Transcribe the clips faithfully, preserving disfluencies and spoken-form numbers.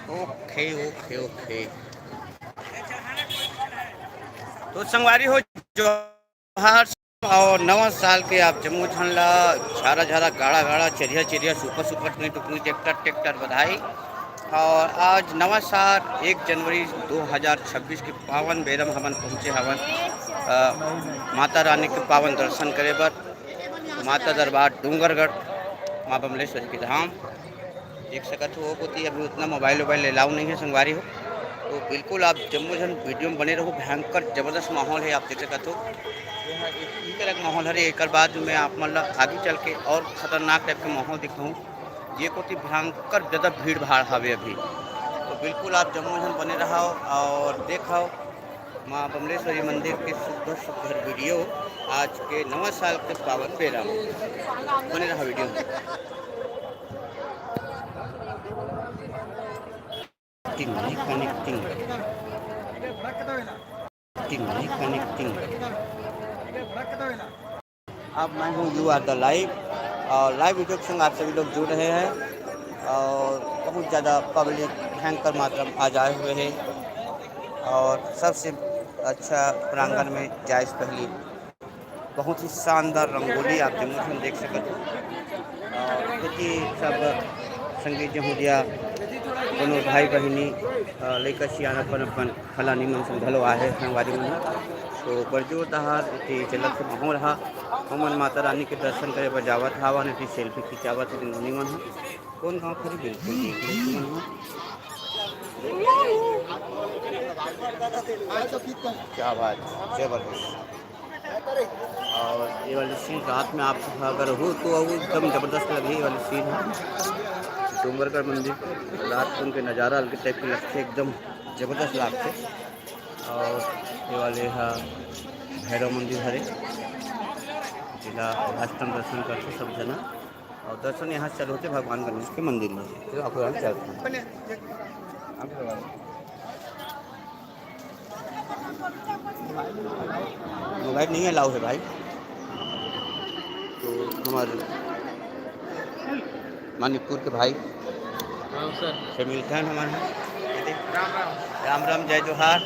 ओके, ओके, ओके। तो संगवारी हो, जोहार और नवा साल के आप जम्मो झन ला झारा झारा, गाड़ा गाड़ा, चरिया चरिया, सुपर सुपर, टुकनी टुकनी, ट्रैक्टर ट्रैक्टर बधाई। और आज नवा साल, एक जनवरी दो हज़ार छब्बीस के पावन बेरा म हमन पहुँचे हवन, अ, माता रानी के पावन दर्शन करे बर, माता दरबार डूंगरगढ़, माँ बमलेश्वरी के धाम। देख सकत हो, वो कोती अभी उतना मोबाइल वोबाइल अलाउ नहीं है संगवारी हो। तो बिल्कुल आप जम्मो झन वीडियो में बने रहो, भयंकर जबरदस्त माहौल है, आप देख सकत हो। ये ह एक, ई तरह के माहौल हरे। एकर बाद मैं आप मन ला आगे चल के और खतरनाक टाइप के माहौल दिखाऊँ। ये कोती भयंकर ज़्यादा भीड़ भाड़ हवे अभी, तो बिल्कुल आप जम्मो झन बने रहो और देखो माँ बमलेश्वरी मंदिर के सुघर सुघर वीडियो आज के नवा साल के पावन बेरा में। बने रहा वीडियो में। टिंग, टिंग, टिंग। टिंग, टिंग, टिंग। अब मैं हूँ यू आर द लाइव, और लाइव वीडियो के संग आप सभी लोग जुड़ रहे हैं और बहुत ज़्यादा पब्लिक भयंकर मात्रा में आज आए हुए हैं और सबसे अच्छा प्रांगण में जाए से पहले बहुत ही शानदार रंगोली आप जम्मो झन देख सकत हो। और क्योंकि सब संगीत जहूदिया दोनों भाई बहिनी, अ, लइका सियान अपन अपन फलानी मन संग घलो आहे संगवारी मन। तो बड़ जोरदार एती चलत हे माहौल हा। हमन माता रानी के दर्शन करे बर जावत हावन, एती सेल्फी खिंचावत हे नोनी मन हा। कौन गाँव खरी बिल्कुल देख ले तुमन हा। क्या बात, जबरदस्त। और ये वाली सीन रात में आप अगर हो तो वो एकदम जबरदस्त लगे। ये वाली सीन है डूंगरगढ़ मंदिर, रात को उनके नज़ारा अलग टाइप के लगते, एकदम जबरदस्त लगते। और ये वाले हा भैरव मंदिर हरे, जिला अष्टम दर्शन करते सब जना। और दर्शन यहाँ से चालू होते भगवान गणेश के मंदिर में, तो आपको यहाँ चलते हैं। मोबाइल नहीं अलाउ है भाई। तो हमारे मणिपुर के भाई हाँ सर। से मिलते हैं हमारे। राम राम। राम राम, जय जोहार।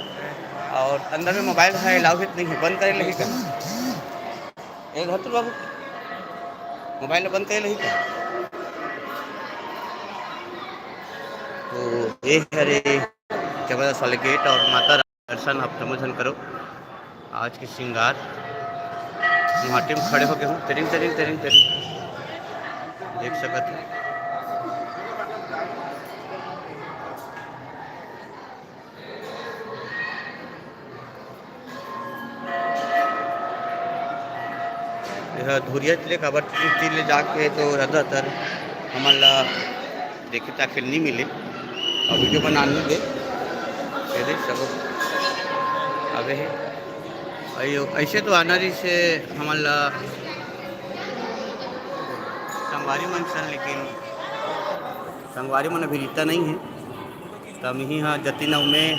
और अंदर में मोबाइल है, अलाउ है तो नहीं है, बंद करे लही का? ए धर तो बाबू, मोबाइल बंद करे लही का? तो ये हरे जबरदस्त वाले गेट और माता रानी दर्शन आप जम्मो झन करो। आज के श्रृंगार माटी में खड़े होके हूँ, तरिंग, तरिंग, तरिंग, तरिंग देख सकत हो। यह धुरिया ले काबर तीर ले जाके तो ज़्यादातर हमन ला देखे ताके नहीं मिले और वीडियो बना नहीं दे, ये दे सब आवे है। अयो, ऐसे तो आना रही से हमन ला संगवारी मन सन, लेकिन संगवारी मन अभी रीता नहीं है। तब इही हा जतिन अउ मैं,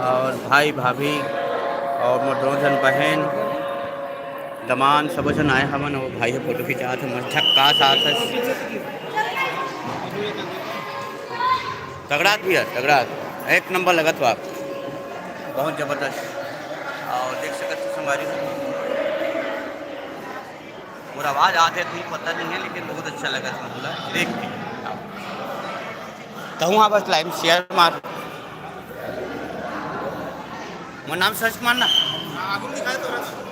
और भाई भाभी और मोर दो झन बहन, दमान सबो झन आए हमन। वो भाई ह फोटो खिंचात हे, मस्त झक्कास आत हे। तगड़ा आत भैया, तगड़ा आत। एक नंबर लगत हो आप, बहुत जबरदस्त। और देख सकत हो संगवारी हो, मोर आवाज आत हे तो पता नहीं है, लेकिन बहुत अच्छा लगत हे मोला देख के। तहूँ आ बस लाइव शेयर मार। मोर नाम सर्च मारना।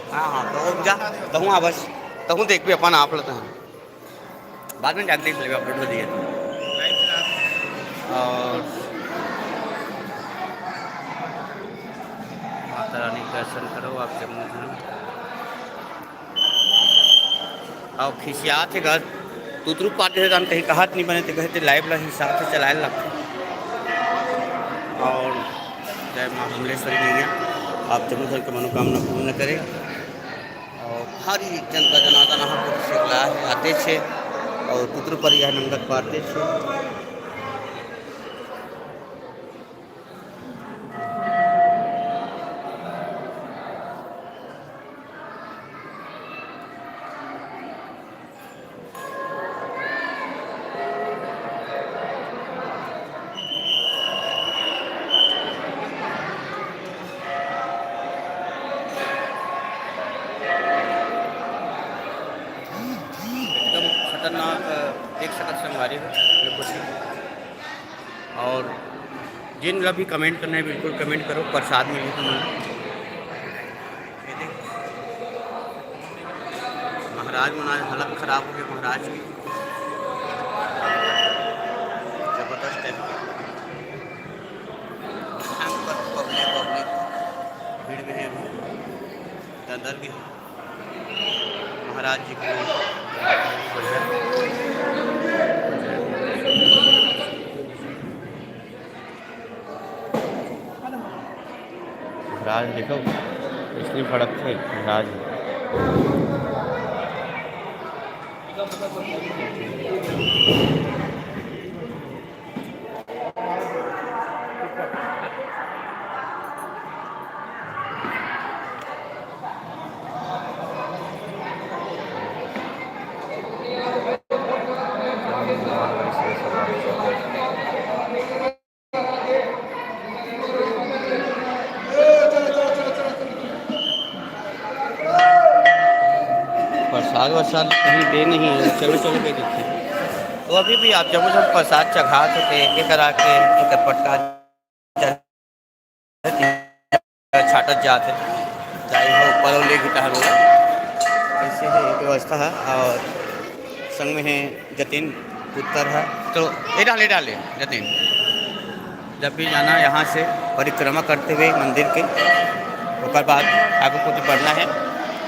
हाँ, हाँ, तो जा, तहूँ आ बस, तहूँ देखबे अपन आप ला तहाँ। बाद में जाके देख लेबे, अपलोड हो जाइए। और माता रानी के दर्शन करो आप जम्मो झन। अउ खिसियात हे गा, तुतरू पाट देथे, जान कहीं कहत नहीं बने, ते कहे ते लाइव ला हिसाब से चलाए लगथे। और जय माँ बमलेश्वरी मैया, आप जम्मो झन के मनोकामना पूर्ण करे। और भारी जनता जनार्दन ह पूरी सिगला हे, आते छे और तुतरू पर यह नंगत पाते छे। जिन ला भी कमेंट करना है, बिल्कुल कमेंट करो, प्रसाद मिली तुमन। ये देख, महाराज मन आज हालत खराब हो गई महाराज की, जबरदस्त टाइप की। भयंकर पब्लिक, पब्लिक भीड़ में है, अंदर भी महाराज जी को। महाराज देखो, इसलिए भड़कते महाराज। प्रसाद वरसाद कहीं दे नहीं है, चलो चलो के देते हैं। तो अभी भी आप जब जब प्रसाद चघात होते, एक एक करा के एक पटका छाटत जात हे, दाई हो ऊपर ले गिटार हो। ऐसे ही व्यवस्था है। और संग में है जतिन पुत्र है, तो ए डाले, डाले जतिन, जब भी जाना यहाँ से परिक्रमा करते हुए मंदिर के, ओकर बाद आगे कुछ बढ़ना है।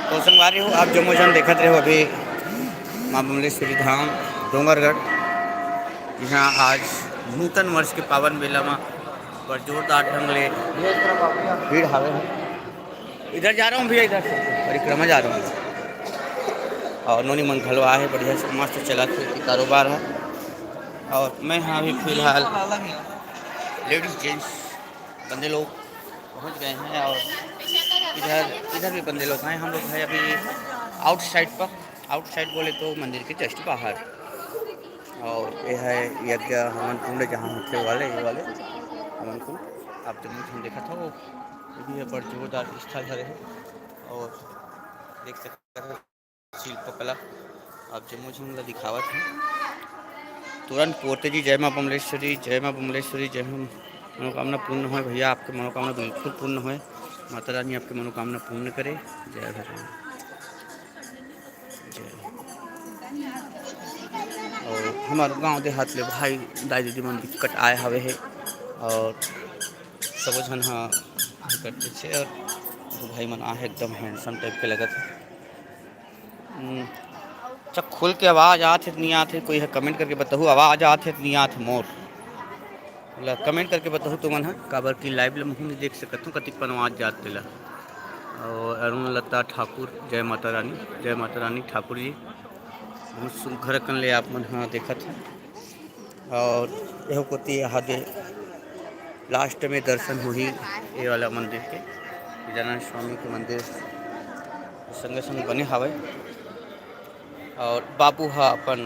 तो संगवारी हो, आप जम्मो झन देखत रहो अभी माँ बमलेश्वरी धाम डोंगरगढ़, यहाँ आज नूतन वर्ष के पावन मेला में बड़ जोरदार ढंग ले भीड़ हावे हे। इधर जा रहा हूँ भैया, इधर से परिक्रमा जा रहा हूँ। और नोनी मन घलो आहे, बढ़िया से मस्त चलत हे कारोबार है। और मैं हाँ अभी फिलहाल लेडीज जेंट्स बंदे लोग पहुँच गए हैं और इधर, इधर भी बंदे लोग हैं। हम लोग हैं अभी आउटसाइड पर, आउटसाइड बोले तो मंदिर के जस्ट बाहर। और ये है यज्ञ हवन कुंड, जहाँ होते वाले, ये वाले हवन कुंड आप जम्मो झन देखत हो, ये भी बड़ जोरदार स्थल हरे हे। और देख सकते हो शिल्पकला आप जम्मो झन ला दिखावत हे। तुरंत पोते जी, जय माँ बमलेश्वरी, जय माँ बमलेश्वरी, जय माँ, मनोकामना पूर्ण होय भैया, आपके मनोकामना बिल्कुल पूर्ण होय, माता रानी आपके मनोकामना पूर्ण करे। जय भगवान। और हमारे गांव देहात ले भाई दाई दीदी मन बिकट आए हवे हे और सबो झन हा करते छे और भाई मन आहे एकदम हैंडसम टाइप के लगत हे। हम्म, अच्छा खुल के आवाज आत हे त नहीं आत हे, कोई ह कमेंट करके बताहू, आवाज आत हे त नहीं आत हे मोर। ला कमेंट करके बताहू तुमन ह, काबर कि लाइव ल महू नहीं देख सकत हूँ, कतिक पन आवाज जात तेला। और अरुण लता ठाकुर, जय माता रानी, जय माता रानी ठाकुर जी, बहुत सुघर अकन ले आप मन ह देखत हो। और यह कोती यहाँ दे लास्ट में दर्शन होही ये वाला मंदिर के, गजानन स्वामी के मंदिर संगे संग बने हवय। और बाबू ह अपन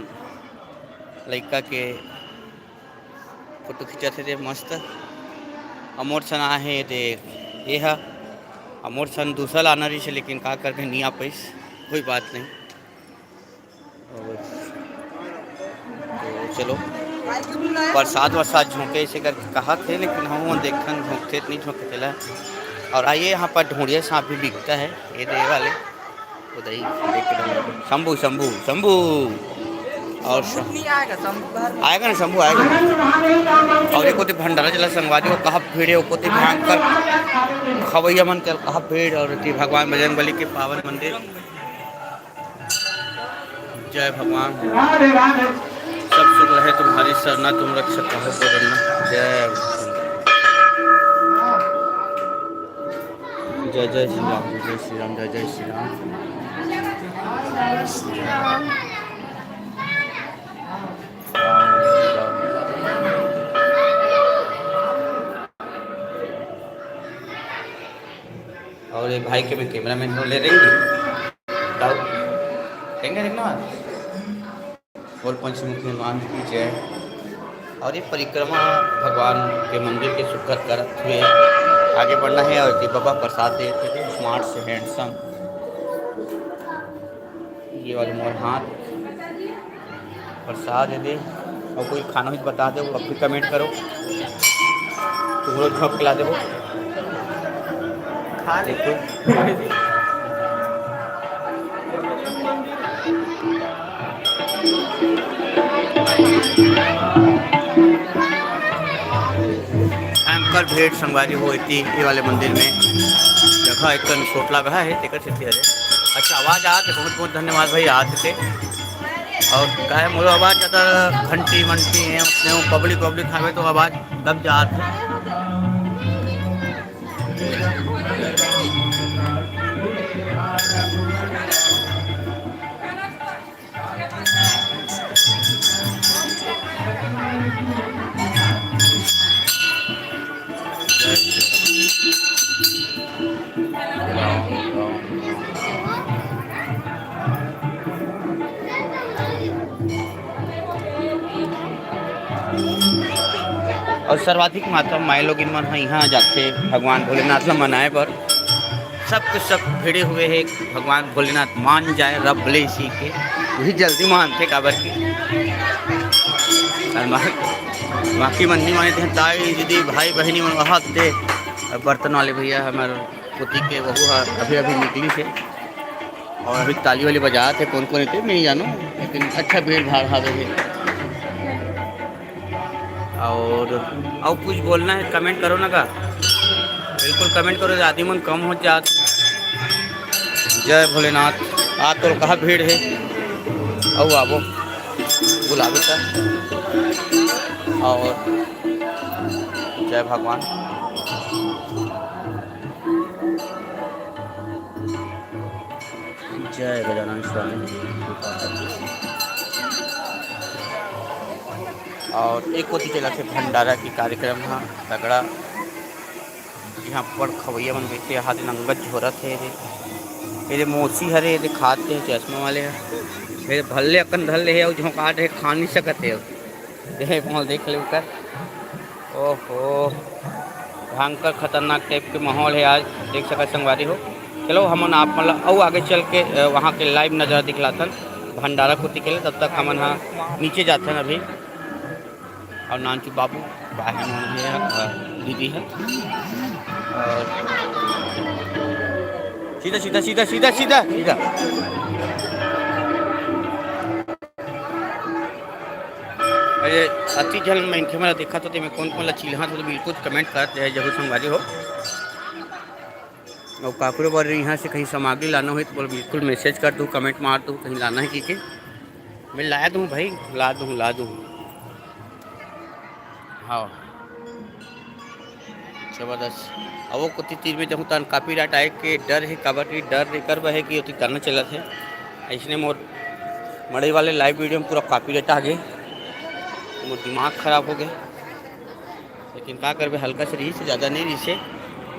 लइका के फोटो खिंचत हे दे मस्त। अमोर सन आहे दे, ये हा अमोर सन दूसरा लाना रहिस हे, लेकिन का करबे, नहीं आ पाइस, कोई बात नहीं। और तो चलो, प्रसाद वरसाद झोंके ऐसे करके कहा थे, लेकिन हम वो देखन झोंकते नहीं झोंकते ला। और आइए, यहाँ पर ढूंढिया सांप भी बिकता है, ये दे वाले। उधर ही देख के जाओ। शंभू, शंभू, शंभू। और श-, नहीं आएगा, शंभू बाहर में। आएगा ना, शंभू आएगा। और एक कोती भंडारा चला संगवारी हो, कहाँ भीड़ है, वो कोती भयंकर खवैया मन के कहाँ भीड़, और एती भगवान बजरंग बली के पावन मंदिर। जय भगवान, सब सुख रहे तुम्हारी सरना, तुम रक्षक रहो जगन्नाथ। जय, जय जय श्री राम, जय जय श्री राम, जय जय श्री राम। और ये भाई के मैं कैमरामैन हूँ, ले देंगे। बताओ, देंगे, देखना। बोल पंचमुखी हनुमान जी की जय। और ये परिक्रमा भगवान के मंदिर के सुघर करत हुए आगे बढ़ना है। और ये बाबा प्रसाद दे थे, स्मार्ट से हैंडसम। ये वाले मोर हाथ प्रसाद दे दे। अउ कोई खाना होही त बता देवो, अब भी comment करो, तुमरो झोंक के ला देबो। खा देखो। भयंकर भीड़ संगवारी हो इति, ये वाले मंदिर में जगह एक कन छोट लगा है, तेकर सेती हरे। अच्छा, आवाज आत हे, बहुत बहुत धन्यवाद भाई, आत हे। अउ का हे, मोर आवाज ज्यादा घंटी वंटी हे, अपने वो public वब्लिक हवे तो आवाज दब जात हे। अउ सर्वाधिक मात्रा में माईलोगिन मन ह इहाँ जाथे भगवान भोलेनाथ ला मनाए बर। सब के सब भिड़े हुए हे, भगवान भोलेनाथ मान जाए, रब बोले इसी के, वही जल्दी मानथे, काबर की अउ मा-, बाकी मन नहीं माने थे, ताई, दीदी, भाई, बहिनी मन वहाँ दे बर्तन वाले भैया, हमर पुती के वहू ह अभी, अभी निकलिस हे अउ अभी ताली वाली बजात हे, कोन कोन हे ते नहीं जानो, लेकिन अच्छा भीड़ भाड़ हावे हे। अउ, अउ कुछ बोलना हे, comment करो ना का, बिल्कुल comment करो, आदमी मन कम हो जात। जय भोलेनाथ। आ तो कहा भीड़ हे, अउ आबो, बुलावे त। अउ जय भगवान। जय गजानन स्वामी। अउ एक कोती चलत हे भंडारा के कार्यक्रम ह तगड़ा, इहाँ बड़ खवैया मन बैठे, हाथ नंगत झोरत हे रे। एदे मौसी हरे, एदे खात हे चश्मा वाले ह। एदे भल्ले अकन धर ले हे अउ झोंकात हे, खा नहीं सकत हे। देख, माहौल देख ले ओकर। ओहो, भयंकर खतरनाक type के माहौल हे आज, देख सकत संगवारी हो। चलो, हमन आप मन ला अउ आगे चल के, अ, वहाँ के live नजारा दिखलाथन भंडारा कोती के लिए। तब तक हमन ह नीचे जाथन अभी। अउ नानचु बाबू, बहिन मन हे, अ, दीदी हे। अउ सीधा, सीधा, सीधा, सीधा, सीधा, सीधा। अरे, अति झन मनखे मन ला देखत हो, तेमे कोन कोन ला चिल्हात हो, तो बिल्कुल comment करत रहे जरूर संगवारी हो। अउ काकरो बर इहाँ से कहीं सामग्री लाना होही, तो बोल, बिल्कुल message कर दू, comment मार दू, कहीं लाना हे कि के। मैं ला दूँ भाई, ला दूँ, ला दूँ। हाँ, जबरदस्त। अब वो कोती तीर में जहूँ तन copyright आए के डर हे, काबर कि डर एकर बर हे कि ओती करना चलत हे। अइसने मोर मड़ई वाले live video में पूरा copyright आ गे, मोर दिमाग खराब हो गे। लेकिन का करबे, हल्का से रहिस हे, ज्यादा नहीं रहिस हे।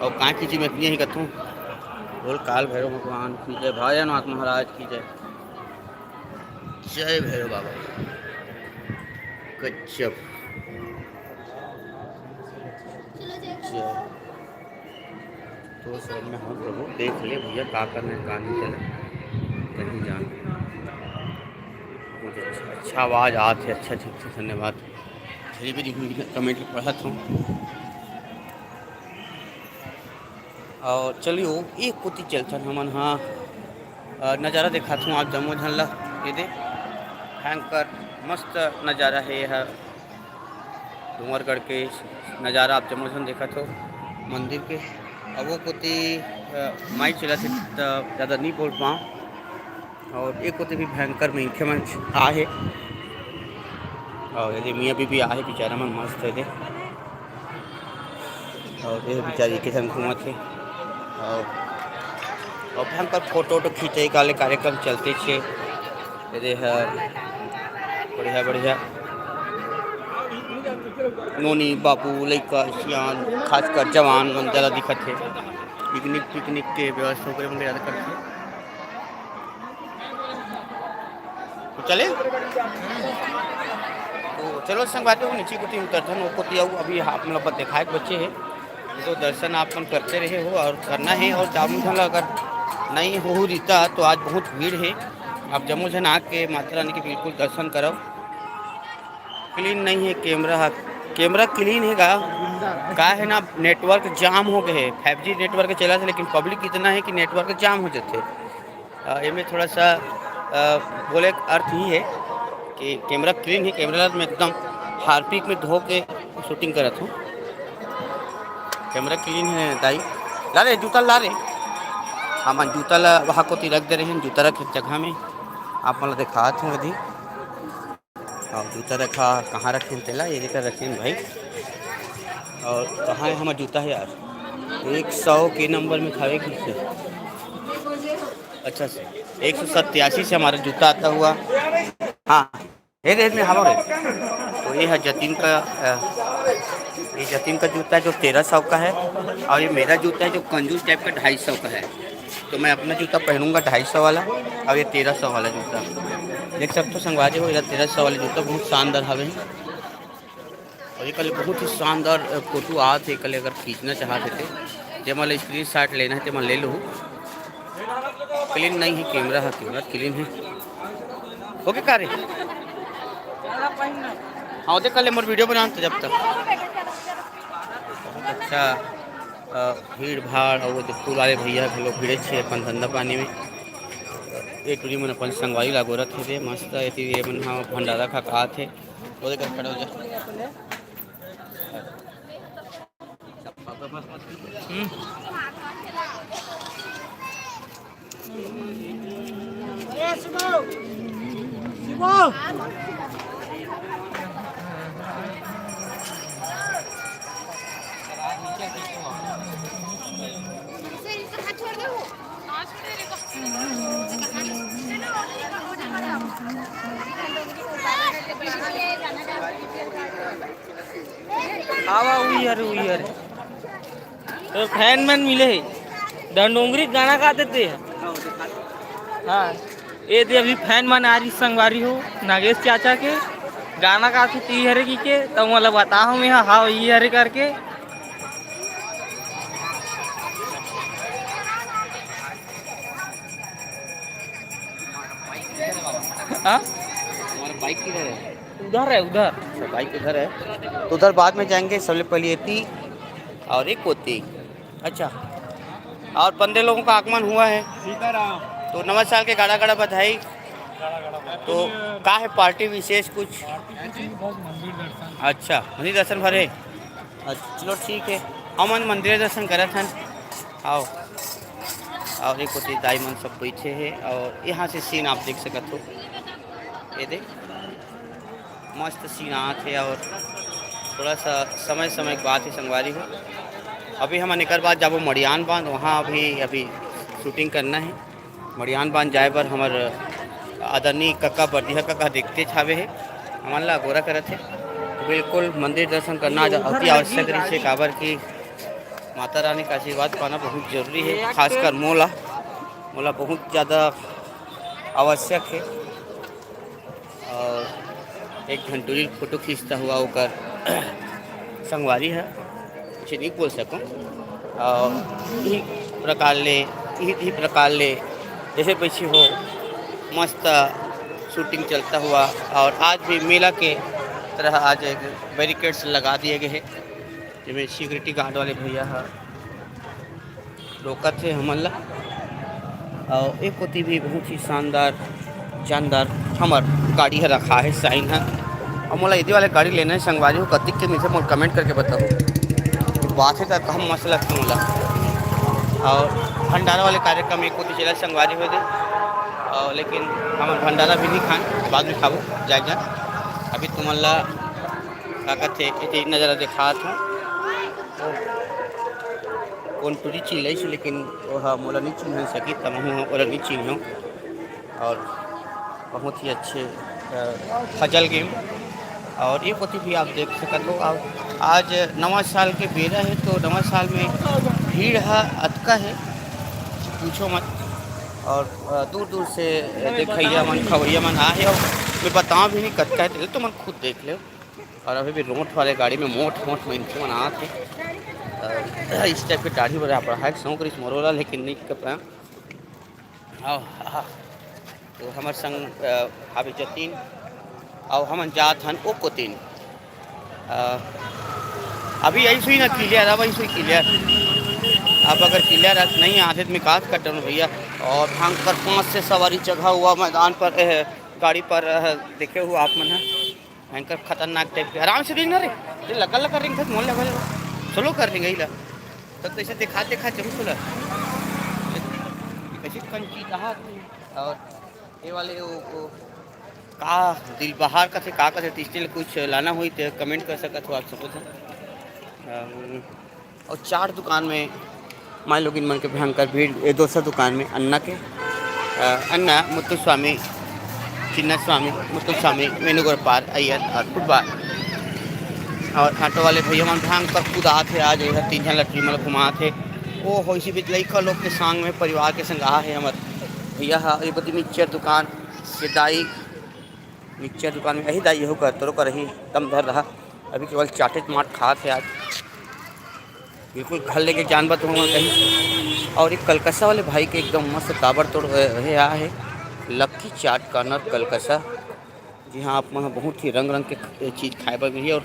अउ का कीजिए, मैं इतनी ही कथूँ। बोल, काल भैरव भगवान की जय, भोलेनाथ महाराज की जय। जय भैरव बाबा। गजब। जय। तो सब में हम प्रभु देख ले भैया, का करना है, का नहीं करना, कहीं जान। बहुत अच्छा, अच्छा आवाज आत हे, अच्छा, ठीक से, धन्यवाद। फिर भी comment पढ़त हूँ। अउ चलियो, एक कोती चलथन हमन ह, अ, नजारा देखात हूँ आप जम्मो झन ला। ये दे, भयंकर मस्त नजारा हे, ये ह डोंगरगढ़ के नजारा आप जम्मो झन देखत हो मंदिर के। अब वो कोती, अ, माइक चलत हे, त ज्यादा नहीं बोल पाऊँ। अउ एक कोती भी भयंकर मनखे मन आए हे। अउ ये दे मियाँ बीबी आए हे, बेचारा मन मस्त हे दे। अउ ये बेचारी के संग घूमत हे। अउ, अउ भयंकर फोटो वोटो खींचे का ले कार्यक्रम चलते छे। ये दे ह बढ़िया बढ़िया नोनी बाबू लइका सियान खासकर जवान मन ज्यादा दिखत हे। पिकनिक पिकनिक के व्यवस्था ओकरे मन ज्यादा करथे। तो चले, तो चलो संगवारी हो, नीचे कोती उतरथन, वो कोती अउ अभी आप मतलब देखाए के बचे हे, तो दर्शन आप मन करते रहे हो अउ करना हे। अउ जम्मो झन ला अगर नहीं हो रिता तो आज बहुत भीड़ हे, आप जम्मो झन आके माता रानी के बिल्कुल दर्शन करव। क्लीन नहीं है कैमरा ह। कैमरा क्लीन है का? का है ना, नेटवर्क जाम हो गए है। फाइव जी नेटवर्क चला था, लेकिन पब्लिक इतना है कि नेटवर्क जाम हो जाते। अ, एमे थोड़ा सा, अ, बोले के अर्थ ही है कि कैमरा क्लीन है। कैमरा में एकदम हार्पिक में धो के शूटिंग करत हूँ। कैमरा क्लीन है दाई। ला रे जूता ला रे। हमन जूता ला वहाँ कोती रख दे रहे हैं, जूता रखे जगह में। आप मन ला दिखात हूँ यदि। और जूता रखा, कहाँ रखेन तेला, ये जगह रखेन भाई। और कहाँ है हमारा जूता है यार? एक सौ के नंबर में खावे की से। अच्छा से, एक सौ सत्तासी से हमारा जूता आता हुआ। हाँ, हे रे, में हवा रे। तो ये है जतिन का, अ, ये जतिन का जूता है जो तेरह सौ का है, और ये मेरा जूता है जो कंजूस टाइप का ढाई सौ का है। तो मैं अपना जूता पहनूंगा ढाई सौ वाला, और ये तेरह सौ वाला जूता। देख सकते हो संगवारी हो, ये तेरह सौ वाला जूता बहुत शानदार हवे। और ये कल बहुत ही शानदार, अ, फोटो आत हे, कल अगर खींचना चाहत हे ते, जेमा ले स्क्रीनशॉट लेना है, तेमा ले लो। क्लीन नहीं है कैमरा, है कैमरा क्लीन है। ओके का रे? हाँ, देख ले मोर वीडियो बना तो जब तक। बहुत अच्छा, अ, भीड़ भाड़ और वो जो फूल वाले भैया घलो भिड़े छे अपन धंधा पानी में। ये टूरी मन अपन संगवारी ला गोरत हे रे, मस्त एती ये मन हा भंडारा खा खात हे। वो देख खड़े हो जा। हम्म। आवा उई हरे, उई हरे। तो फैन मन मिले हे। डंडोंगरी गाना गा देते हैं। हाँ, ये दे अभी फैन मन आ रही संगवारी हो, नागेश चाचा के गाना गाथे ती हरे की के, तो मतलब बता हूँ मैं, हाँ, हाँ, ये हरे करके। हाँ? हमारा बाइक किधर है? उधर है, उधर। अच्छा, बाइक उधर है, तो उधर बाद में जाएंगे। सबले पहले एती और एक होती। अच्छा, और पंद्रह लोगों का आगमन हुआ है। सीताराम। तो नवा साल के गाड़ा गाड़ा बधाई। तो का है पार्टी विशेष कुछ? पार्टी कुछ नहीं, बस मंदिर दर्शन। अच्छा, मंदिर दर्शन भरे। अच्छा, चलो ठीक है, हमन मंदिर दर्शन करत हन। आओ, और एक होती दाई मन सब बैठे हैं और यहाँ से सीन आप देख सकत हो। ये दे मस्त सीन आत हे और थोड़ा सा समय समय के बात हे संगवारी हो। अभी हमन एकर बाद जाबो मड़ियान बांध, वहाँ अभी, अभी शूटिंग करना है। मड़ियान बांध जाए बर हमर आदरणीय कका बरदिहा कका देखते छावे हे, हमन ला अगोरा करत हे। तो बिल्कुल मंदिर दर्शन करना आज अति आवश्यक रहिसे, काबर कि माता रानी का आशीर्वाद पाना बहुत जरूरी है, खासकर मोला, मोला बहुत ज़्यादा आवश्यक है। और एक घंटुरी फोटो खींचता हुआ ओकर संगवारी है, कुछ नहीं बोल सकूँ। और यही प्रकार ले, यही, यही प्रकार ले जैसे पीछे हो मस्त शूटिंग चलता हुआ। और आज भी मेला के तरह आज एक बैरिकेड्स लगा दिए गए हैं, जिसमें सिक्योरिटी गार्ड वाले भैया है रोकत हे हमन ला। और एक कोती भी बहुत ही शानदार, जानदार हमर गाड़ी ह रखा है, साइन है। और मोला एदे वाले गाड़ी लेना है संगवारी हो, कतिक के मिलथे मोला कमेंट करके बताओ। बात है त कहम मस्त लगथे मोला। और भंडारा वाले कार्यक्रम एक कोती चला संगवारी हो दे, और लेकिन हमर भंडारा भी नहीं खान, बाद में खाबो जाए जा। अभी तुमन ला का कथे, एक नज़ारा दिखात हूँ। कोन टूरी चिल्लाइस, लेकिन ओहा मोला नहीं चिन्हन सकी, त महूँ ओला नहीं चिन्हूँ। और बहुत ही अच्छे, अ, फजल गेम। और ये कोती भी आप देख सकत हो, और आज नवा साल के बेरा है, तो नवा साल में भीड़ ह अतका है, पूछो मत। और, अ, दूर दूर से देखइया मन, खवैया मन आ हे, और मैं बताऊँ भी नहीं कतका है, तो मन खुद देख ले। और अभी भी रोट वाले गाड़ी में मोट मोट मनखे मन आत हे। अ, इस टाइप के दाढ़ी बड़ा बढ़ा के शौक रहिस मोरो ला, लेकिन नहीं कर पाया। आओ, आहा। तो हमर संग, अ, हावे जतिन, अउ हमन जात हन ओ कोतिन। अ, अभी यही सुई ना क्लियर, अब यही सुई क्लियर। अब अगर क्लियर नहीं आते तो मैं कास कटन भैया। और भयंकर पाँच से सवारी जगह हुआ मैदान पर, ए, गाड़ी पर, अ, देखे हुआ आप मन ह। भयंकर खतरनाक टाइप के। आराम से रेंग ना रे, ये लकर लकर रेंग, मोल लगा लगा। स्लो कर रेंग इला। तब तो ऐसे देखा देखा जरूर स्लो। कैसे कंची कहा। और ये वाले वो, वो का दिल बहार का थे, का का थे, तो इसलिए कुछ लाना हुई तो कमेंट कर सकत हो आप सब कुछ। अम, और चाट दुकान में माई लोगिन मन के भयंकर भीड़। ये दोसर दुकान में अन्ना के, अ, अन्ना मुत्तुस्वामी, चिन्नास्वामी, मुत्तुस्वामी, वेणुगोपाल अय्यर और फुटबॉल। और ऑटो वाले भैया मन भयंकर कुदात हे आज, ये तीन झन लटरी मन घुमात हे। ओ हो, इसी बीच लइका लोग के संग में, परिवार के संग आ हे हमर भैया हा। ये बदी मिक्सचर दुकान, ये दाई मिक्सचर दुकान में, यही दाई, यहू कर तोरो कर ही दम धर रहा। अभी केवल चाटेच माट खात हे आज। बिल्कुल घर लेके जान बा तुम कहीं। और एक कलकत्ता वाले भाई के एकदम मस्त ताबड़तोड़ रहे आ हे, लक्की चाट कॉर्नर कलकत्ता, जी हाँ, आप मन बहुत ही रंग रंग के ख-, चीज खाए बर मिलही। और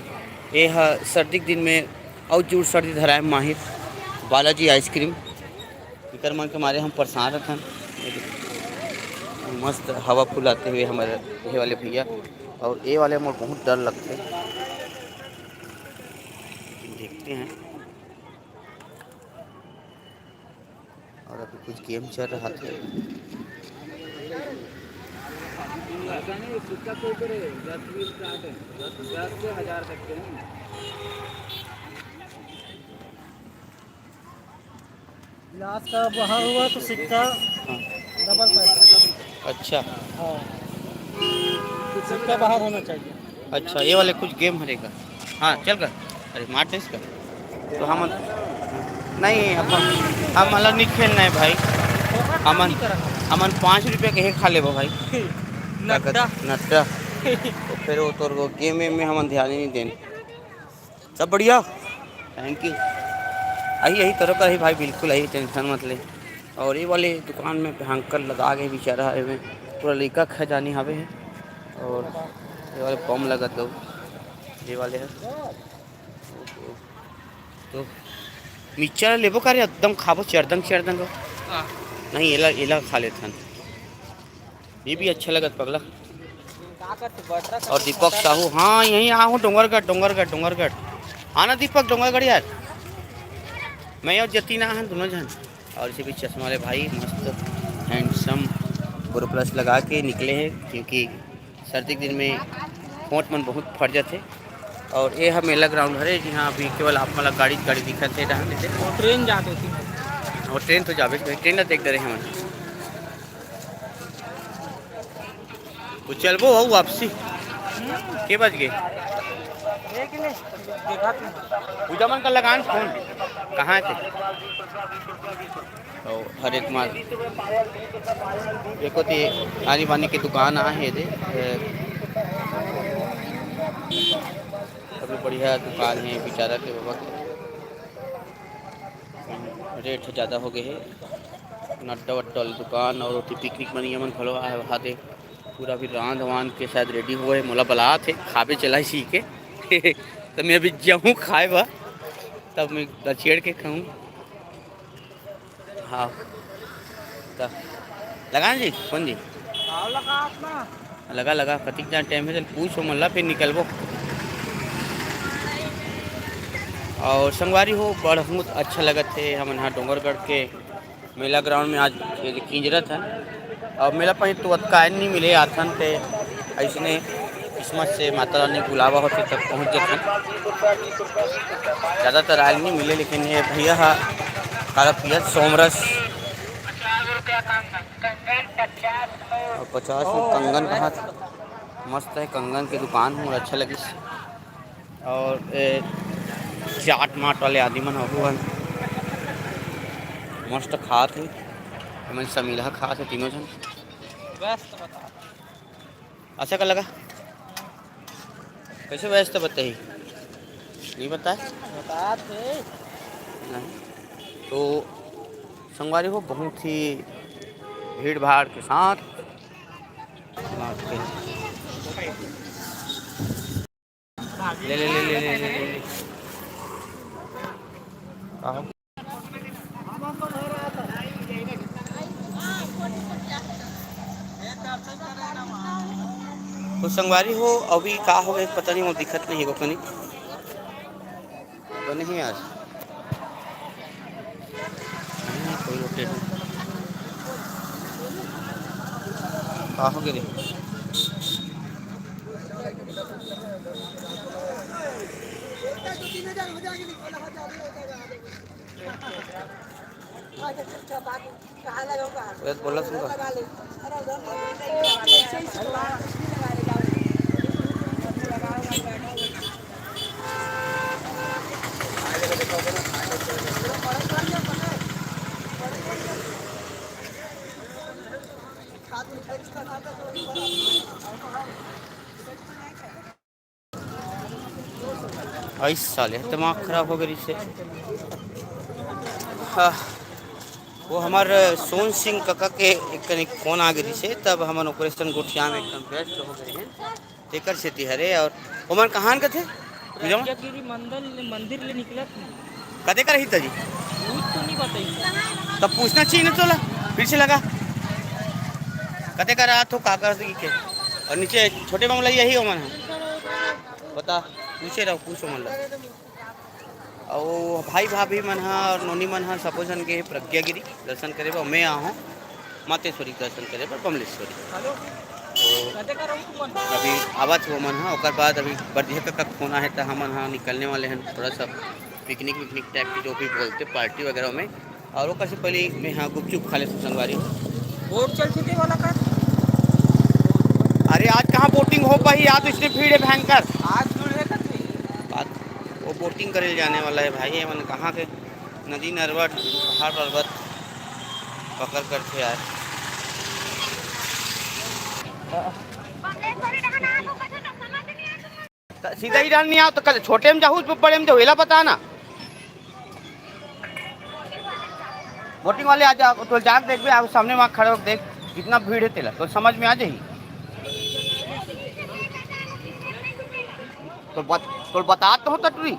ये ह सर्दी के दिन में अउ जोर सर्दी धराए माहिर बालाजी आइसक्रीम। एकर मन के मारे हम परेशान रथन। मस्त हवा फुलाते हुए हमारे ये वाले भैया। और ये वाले मोर बहुत डर लगते हैं। देखते हैं। और अभी कुछ गेम चल रहा था। ऐसा नहीं, सिक्का के ऊपर है, दस बीस का आते हैं, दस, दस से हजार तक के हैं। ग्लास का बाहर हुआ तो सिक्का हाँ। डबल पैसा। अच्छा। हाँ, सिक्का बाहर होना चाहिए। अच्छा, ये वाले कुछ गेम हरेगा। हाँ, चल कर। अरे, मार दे इसका। तो हम नहीं, अपन, हम अलग नहीं खेलना है भाई। हमन, हमन पाँच रुपये के ही खा लेबो भाई। नड्डा। नड्डा। तो फिर वो तोर वो गेम वेम में हमन ध्यान ही नहीं देन। सब बढ़िया, थैंक यू। अही, अही तरह का ही भाई, बिल्कुल अही, टेंशन मत ले। और ये वाले दुकान में भयंकर लदा के बेचारा है, में पूरा लइका खजानी हवे है। और ये वाले बम लगत गो, ये वाले है। तो मिक्सचर लेबो का रे, एकदम खाबो चरदंग चरदंग। हाँ। नहीं, एला, एला खा लेथन। ये भी अच्छा लगत पगला। का करते, बटरा का और दीपक साहू, हाँ, यहीं आ हूँ, डोंगरगढ़, डोंगरगढ़, डोंगरगढ़। आना दीपक, डोंगरगढ़ यार। मैं और जतीन आ हन, दोनों जन। और इसे भी चश्मा वाले भाई, मस्त, हैंडसम, बोरोप्लस लगा के निकले हैं, क्योंकि सर्दी के दिन में होंठ मन बहुत फट जाथे। और ये ह मेला ग्राउंड हरे, जिहाँ अभी केवल आप मन ला गाड़ी, गाड़ी दिखत हे डहान देते। वो ट्रेन जात होती। वो ट्रेन तो जाबे, ट्रेन ला देख डरे हमन। वो चलबो हो वापसी। के बज गए? देख ले, देखा तू। पूजा मन का लगान फोन। कहाँ थे? तो हर एक माल, एको ते आनी बानी के दुकान आ हे दे। अभी बढ़िया दुकान है बेचारा के बाबा के। रेट ज़्यादा हो गए है। नड्डा वड्डा वाली दुकान और ओती पिकनिक मनिया मन घलो आए वहाँ दे। पूरा अभी रांध वांध के शायद रेडी हुआ है। मोला बलात है, खाबे चला इसी के। तो मैं अभी जाऊँ खाए बा, तब मैं दचेड़ के खाऊँ। हाँ, तो लगा जी, कौन जी? आओ लगा अपना। लगा, लगा, कतिक जान टाइम है, चल पूछ ओ मन ला, फिर निकलबो। और संगवारी हो, बहुत अच्छा लगत है हमन हा डोंगरगढ़ के मेला ग्राउंड में आज ये किंजरत है। और मेला पही तो अतका नहीं मिले आथन ते, ऐसने किस्मत से माता रानी बुलावा होते तब पहुँच जाथन। ज़्यादातर आयल नहीं मिले, लेकिन ये भैया हा काला पिया सोमरस और पचास में कंगन कहा था। मस्त है, कंगन की दुकान हूँ, अच्छा लगिस। और ए, चाट माट वाले आदमी मन हवय, मस्त खात हे। एमन समीला खात हे तीनों झन। बस तो बता। अच्छा का लगा? कैसे व्यस्त बताई? नहीं बताए? बता थे। नहीं। तो संगवारी हो, बहुत ही भीड़ भाड़ के साथ। बाप रे। ले, ले, ले, ले, ले, ले, ले। का हो? तो संगवारी हो, अभी का हो गए, पता नहीं, वो दिखत नहीं है, वो कनी। तो नहीं आज। नहीं, कोई रोटेट नहीं। का हो गए रे? वेद बोला तुमका। अइस साले दिमाग खराब हो गए से। हाँ, वो हमार सोन सिंह कका के एक कनिक फोन आ गए से, तब हमन ओकरे संग गोठिया में एकदम व्यस्त हो गए हैं। तेकर सेती हरे। और ओमन कहाँ कथे? पूजा में? प्रज्ञागिरी मंदिर ले, मंदिर ले निकलत नहीं। कते कर ही तजी? वो तो नहीं बताई। तब पूछना चाहिए ना तोला, फिर से लगा। कते कर रात हो, का कर के? और नीचे छोटे मामला यही ओमन है। बता, पूछे रहो, पूछो मन ला। अउ भाई भाभी मन ह और नोनी मन ह सबो झन गे हे प्रज्ञागिरी दर्शन करे बर। मैं आहूँ मातेश्वरी के दर्शन करे बर, बमलेश्वरी। तो अभी आवत हे ओमन ह, ओकर बाद अभी बरदिया कका के फोन आहे, त हमन ह निकलने वाले हन थोड़ा सा पिकनिक विकनिक टाइप के, जो भी बोलते पार्टी वगैरह में। और ओकर से पहले मैं ह गुपचुप खा लेथों संगवारी। बोट चल चुके वाला का? अरे आज कहाँ बोटिंग हो पाही, आज तो इतनी भीड़ है भयंकर। आज भीड़ है कथे। आज वो बोटिंग करे जाने वाला है भाई, ये मन कहाँ के नदी नरवा पहाड़ पर्वत पकड़ करथे यार। त सीधा ही डहर नहीं आओ तो कल छोटे में जाहू, बड़े में जाहू, एला बता ना। बोटिंग वाले आ जा, तो जाके देखबे, आप सामने वहाँ खड़े होके देख, कितना भीड़ है तेला, तो समझ में आ जाही। तो बत-, तो बता तो हो टटरी,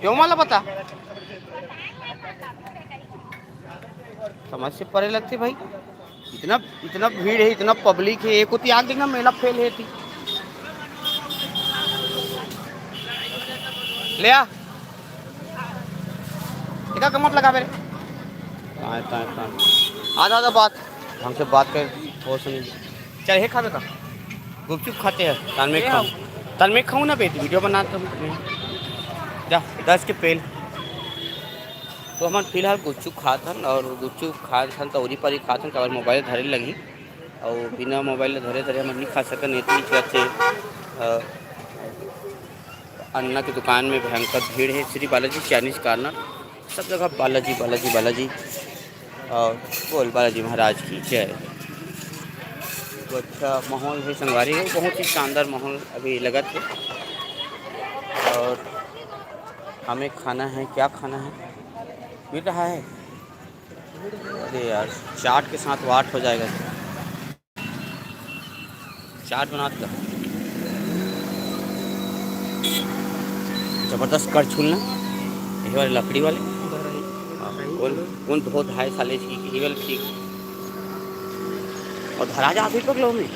क्यों माला बता, समझ से परे लगथे भाई। इतना, इतना भीड़ है, इतना पब्लिक है, एक होती आग देखना, मेला फेल है थी। ले आ। एका कमत लगावे रे। ताय, ताय, ताय। आधा, आधा बात। हमसे बात कर, वो सुनी। चल, हे खाबे का? गुपचुप खाते हैं, तन में ये खाऊं। खाओ। तन में खाऊं ना बेटी, वीडियो बनाते हम। जा, दस के पेल। तो हमन फिलहाल गुपचुप खात हन, और गुपचुप खात हन तो उरी पारी खात हन, काबर मोबाइल धरे लगही, और बिना मोबाइल धरे धरे हमन नहीं खा सकन। इतनी चीज से, अ, अन्ना की दुकान में भयंकर भीड़ है। श्री बालाजी चाइनीज कॉर्नर, सब जगह बालाजी, बालाजी, बालाजी। और बोल बालाजी महाराज की जय। तो अच्छा माहौल है संगवारी, है बहुत ही शानदार माहौल अभी लगत है। और हमें खाना है, क्या खाना है, मिल रहा है? अरे यार, चाट के साथ वाट हो जाएगा। चाट बनात का जबरदस्त करछुल ना, ये वाले लकड़ी वाले। हाँ, कौन, कौन धो धाय साले छी, ये वाले ठीक। और धरा जात है पगलो में,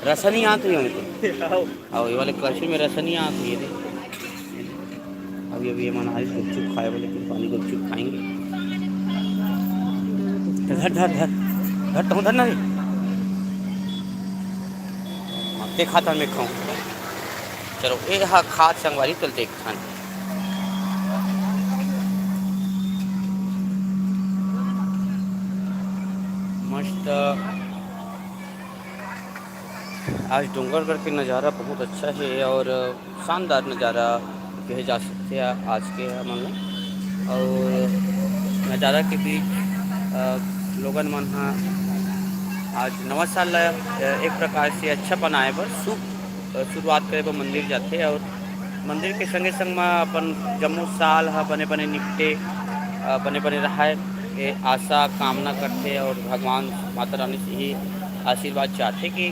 रसा नहीं आत है उनको। और ये वाले करछुल में रसा नहीं आत है, ये देख। अभी, अभी ये मन आए गुपचुप खाए वाले, लेकिन पानी गुपचुप खाएंगे। धर, धर, धर, धर, तुम धर ना रे। हाँ, ते खाता मैं खाऊं। चलो, ए हा खात संगवारी, चल देखथन। मस्त। आज डोंगरगढ़ के नज़ारा बहुत अच्छा है और शानदार नज़ारा कहे जा सकथे आज के हमन ला। और नज़ारा के बीच, अ, लोगन मन ह आज नवा साल ला, अ, एक प्रकार से अच्छा बनाए बर, शुभ, अ, शुरुआत करे बर मंदिर जाथे और मंदिर के संगे संग म अपन जम्मो साल ह बने बने निपटे, अ, बने बने रहाय, ये आशा कामना करथे और भगवान माता रानी से ही आशीर्वाद चाहथे कि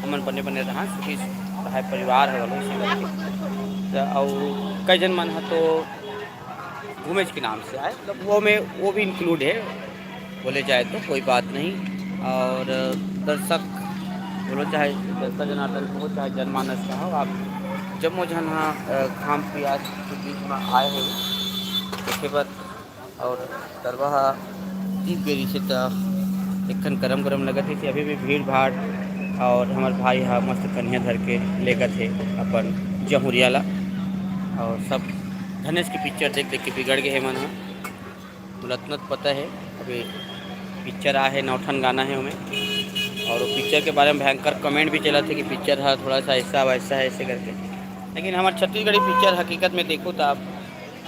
हमन बने बने रहन, सुखी रहाय परिवार ह घलो, इसी करके। अउ कई झन मन ह तो घूमेच के नाम से आए, मतलब वो में वो भी इंक्लूड है, बोले जाए तो कोई बात नहीं। और दर्शक बोलो, चाहे जनता जनार्दन हो, चाहे जनमानस का हो, आप जम्मो झन ह, अ, घाम पियास के बीच में आए हो देखे बर। और तरवा ह तीस गे रहिसे त एक ठन गरम गरम लगत हे कि अभी भी भीड़ भाड़। और हमर भाई ह मस्त कनिहा धर के लेगत हे अपन जहुरिया ला। और सब धनेश के पिक्चर देख देख के बिगड़ गए हे मन ह। मोला अतना तो पता है, अभी पिक्चर आए है, नौ ठन गाना है ओमे। और वो पिक्चर के बारे में भयंकर कमेंट भी चलत है कि पिक्चर है थोड़ा सा ऐसा वैसा है, ऐसे करके। लेकिन हमारे छत्तीसगढ़ी पिक्चर हकीकत में देखो तो आप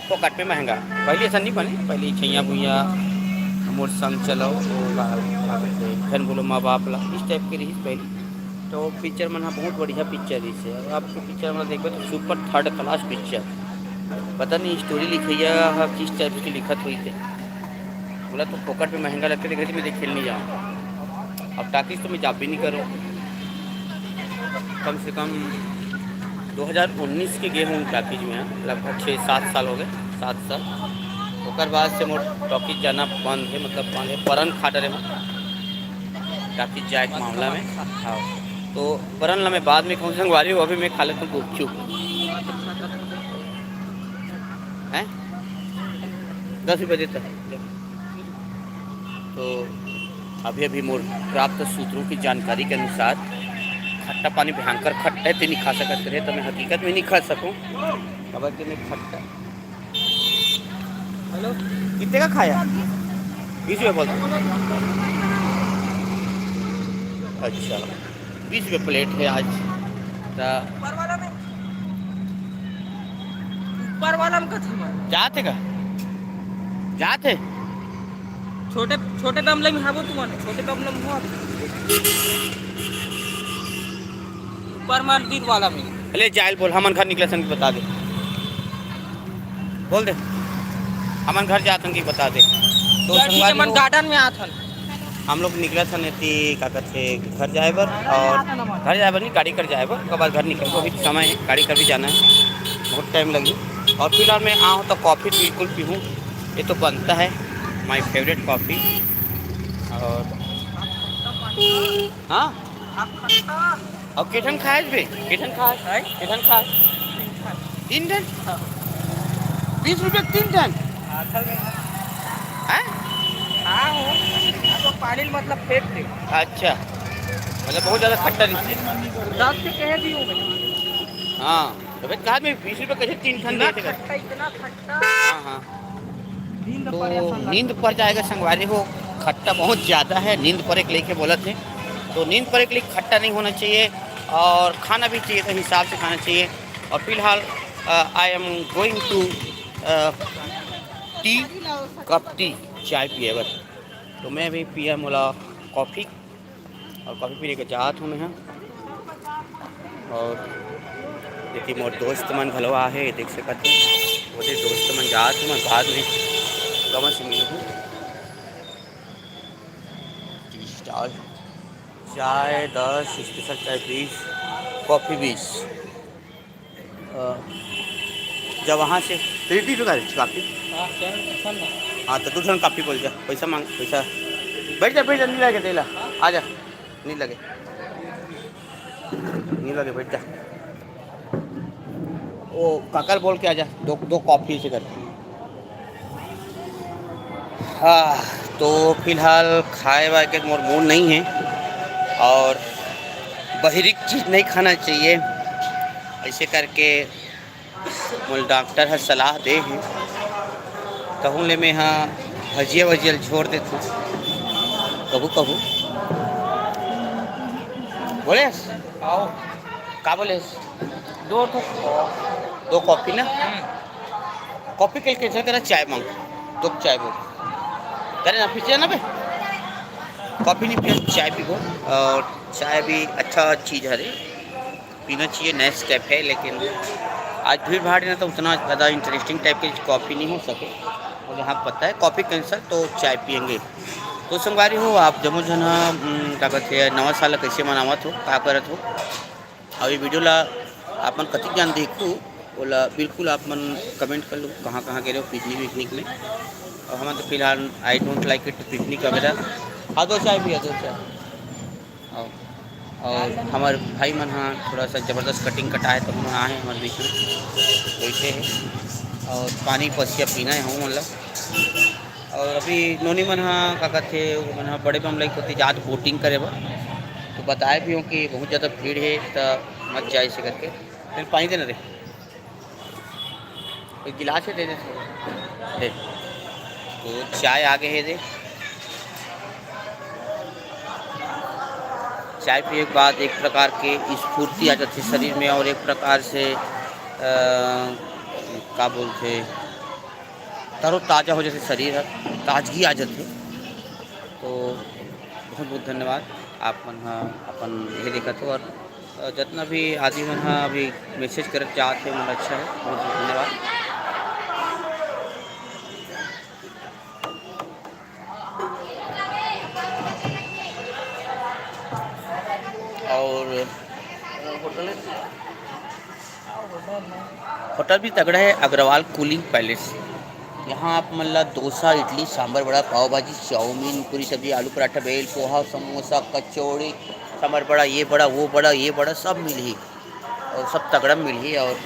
फोकट में महंगा। पहले ऐसा नहीं बने, पहले छैया भुइया, मोर संग चलो, वो का, का कहते हैं, घन बोलो माँ बाप ला, इस टाइप के रही पहले। तो पिक्चर मन ह बहुत बढ़िया पिक्चर रहिस हे। अब आपके पिक्चर मन देखबे तो सुपर थर्ड क्लास पिक्चर। पता नहीं स्टोरी लिखइया ह किस टाइप के लिखत होही ते। बोला तो फोकट में महंगा लगथे, देखत मैं देखे नहीं जाऊँ। अब टाकीज तो मैं जाबे नहीं करूँ। कम से कम दो हज़ार उन्नीस के गे हूँ टाकीज में, लगभग छः सात साल हो गए, सात साल। ओकर बाद से मोर टॉकीज जाना बंद है, मतलब बंद है, परन खा डरे हूँ टाकीज जाए के मामला में। हाँ, तो परन ला मैं बाद में कहूँ संगवारी हो, अभी मैं खा लेता हूँ गुपचुप। हैं, दस रुपये देता है। तो अभी अभी मोर प्राप्त सूत्रों की जानकारी के अनुसार खट्टा पानी भयंकर खट्टा है, ते नहीं खा सकत रहे, तो मैं हकीकत में नहीं खा सकूँ। खबर के मैं खट्टा हेलो, कितने का खाया? बीस रुपये बोल। अच्छा, बीस रुपये प्लेट है आज। ता ऊपर वाला में, ऊपर वाला में कथी में? जाते का? जाते? छोटे, छोटे गमले में हबो तुमन, छोटे गमले में हो। ऊपर मंदिर वाला में। ले जाइल बोल, हमन घर निकले सन कि बता दे। बोल दे, हमन घर जातन कि बता दे। तो सर, ठीक है, संगवारी मन हो, गार्डन में आथन। हम लोग निकले सन एती, का कहते, घर जाए बर। और घर जाए बर नहीं, गाड़ी कर जाए बर, ओकर बाद घर निकल, अभी समय है, गाड़ी कर भी जाना है, बहुत टाइम लगी। और फिलहाल मैं आऊँ तो कॉफ़ी बिल्कुल पीहूँ, ये तो बनता है, माई फेवरेट कॉफ़ी। और हाँ, अउ के ठन खाए बे? के ठन खाए? हैं? के ठन खाए? तीन ठन? हाँ। बीस रुपये के तीन ठन? हाँ, चल रहे हैं। हैं? हाँ, हो। अब तो पानी मतलब फेंक दे। अच्छा, मतलब बहुत ज़्यादा खट्टा नहीं। दस के कहे दी हो भाई। हाँ, तो भाई कहा मैं बीस रुपये कैसे तीन ठन इतना देते कर? खट्टा, इतना खट्टा। हाँ, हाँ। नींद तो पड़े असन नींद लगता। पड़ जाएगा संगवारी हो, खट्टा बहुत ज़्यादा है, नींद पड़े के लेके बोलत है। तो नींद पड़े के लिए खट्टा नहीं होना चाहिए और खाना भी चाहिए तो हिसाब से खाना चाहिए। और फिलहाल, uh, I am going to, uh, tea, cup tea, चाय पिए बर। तो मैं भी पिया मोला कॉफ़ी और कॉफ़ी पीने के जात हूँ मैं। और देखिए मोर दोस्त मन घलो आ हे, देख सकत हो। वो दे दोस्त मन जात हूँ मैं, बाद में गमन से मिलहूँ। टी स्टॉल, चाय दस, स्पेशल चाय बीस, कॉफ़ी बीस। अ, जब वहाँ से तो ये बीस रुपये का है कॉफ़ी। हाँ, क्या है? पसंद है। हाँ, तो दू ठन कॉफ़ी बोल जा, पैसा मांग, पैसा। बैठ जा, बैठ जा, नहीं लगे तेला, आ जा, नहीं लगे, नहीं लगे, बैठ जा। वो काकर बोल के आ जा, दो, दो कॉफ़ी से करके। हाँ, तो फिलहाल खाए वाए के मोर मूड नहीं है और बहिरी चीज़ नहीं खाना चाहिए। ऐसे करके मोला डॉक्टर ह सलाह दे हे, कहूँ ले मैं ह भजिया वजिया ल छोड़ देथों कभू कभू। बोलेस? आओ। का बोलेस? दो ठो। दो कॉफ़ी ना? हम्म। कॉफ़ी के कैंसिल करा, चाय मांग। दो चाय बोल। करे ना, पीछे ना बे। कॉफ़ी नहीं पिया, चाय पीबो। और चाय भी अच्छा चीज़ हरे। पीना चाहिए, नेस्कैफे, लेकिन आज भीड़ भाड़ है ना, तो उतना ज़्यादा इंटरेस्टिंग टाइप की कॉफ़ी नहीं हो सके। और जहाँ पता है कॉफ़ी कैंसिल, तो चाय पियेंगे। तो संगवारी हो, आप जम्मो झन ह, उम, का कहते हैं, नवा साल ला कैसे मनावत हो, का करत हो? और ये वीडियो ला आप मन कतिक जान देखू, ओला बिल्कुल आप मन comment कर लो, कहाँ-कहाँ गे रहे हो picnic विकनिक में। और हमन तो फिलहाल I don't like it picnic वगैरह। हाँ, दो चाय भी है, दो चाय। और, और हमर भाई मन हा थोड़ा सा जबरदस्त cutting कटाए, तो हमन आए हैं हमर बीच में बैठे हैं और पानी पसिया पीना है हम मतलब। और अभी नोनी मन हा का कहते, वो मन हा बड़े बमलाई कोती जात boating करे बर, तो बताए भी हो कि बहुत ज़्यादा भीड़ है, तो मत जाए से करके। फिर पानी देना रे। एक गिलास ही दे दे। दे। तो चाय आगे हे दे। चाय पिए के बाद एक प्रकार के स्फूर्ति आ जाथे शरीर में और एक प्रकार से, अ, का बोलथे, तरोताजा हो जाथे शरीर ह, ताजगी आ जाथे। तो बहुत बहुत धन्यवाद, आप मन ह अपन ये देखत हो और अ, जतना भी आदमी मन ह अभी message करत जात हे, मन अच्छा है, बहुत बहुत धन्यवाद। और होटल भी तगड़ा है, अग्रवाल cooling palace। यहाँ आप मन ला डोसा, इडली, सांभर, वड़ा, पाव भाजी, चाउमीन, पूरी सब्जी, आलू पराठा, भेल, पोहा, समोसा, कचौड़ी, सांभर बड़ा, ये बड़ा, वो बड़ा, ये बड़ा, सब मिलही। और सब तगड़ा मिलही। और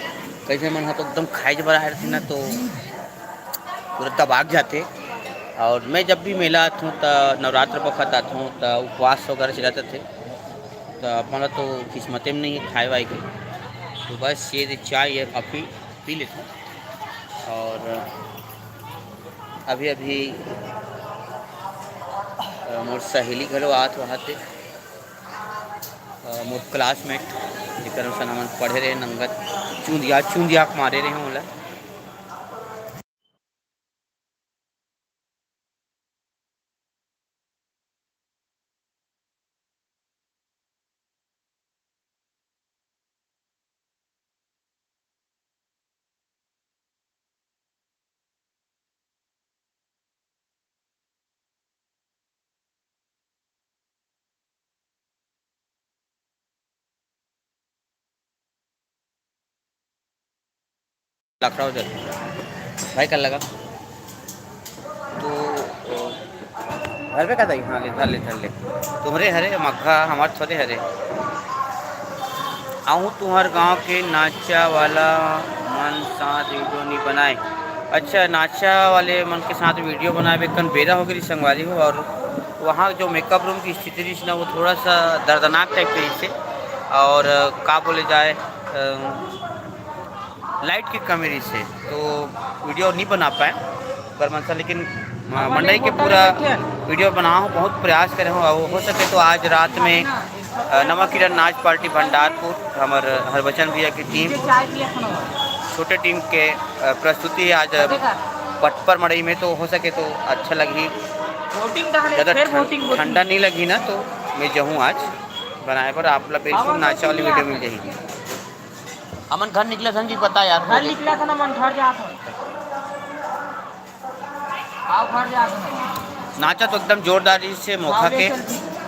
कइसे मन ह तो एकदम खाए बर आए रहिथे ना, तो पूरा दबाग जाथे। और मैं जब भी मेला आथों, त नवरात्र बखत आथों, त उपवास वगैरह चलत रथे, त हमारा तो किस्मते में नहीं है खाए वाए के। तो बस ये दे चाय या कॉफ़ी पी लेथों। और अभी अभी, अ, मोर सहेली घलो आत वहाँ से, अ, मोर classmate, जेकर संग हमन पढ़े रहे नंगत, चूंदिया, चूंदिया के मारे रहे ओला। लखनऊ जल भाई कर लगा। तो, अ, घर पे का दाई? हाँ, ले, धर ले, धर ले। तुम्हरे हरे मग्घा, हमार थोड़े हरे। आहूँ तुम्हर गांव के नाचा वाला मन साथ वीडियो नहीं बनाए। अच्छा, नाचा वाले मन के साथ वीडियो बनाए बेकन बेरा हो गई संगवारी हो। और वहाँ जो मेकअप रूम की स्थिति रही ना, वो थोड़ा सा दर्दनाक टाइप की रही से। और, अ, का बोले जाए, अ, लाइट की कमी रही से, तो वीडियो नहीं बना पाए। पर मनसा लेकिन, अ, मंडई के पूरा वीडियो बनाहूँ, बहुत प्रयास करे हूँ। और हो सके तो आज रात में, अ, नवा किरण नाच पार्टी भंडारपुर, हमर हरबचन भैया की टीम, छोटे टीम के, अ, प्रस्तुति है आज पटपर मड़ई में, तो हो सके तो अच्छा लगही। ज़्यादा ठंडा नहीं लगही ना, तो मैं जहूँ आज बनाए बर, आप ला बिल्कुल नाचा वाली वीडियो मिल जाही। हमन घर निकलत हन जी, पता यार। घर निकलत हन, हमन घर जात हन। आओ, घर जात हन। नाचा तो एकदम जोरदार रहिस हे मोखा के,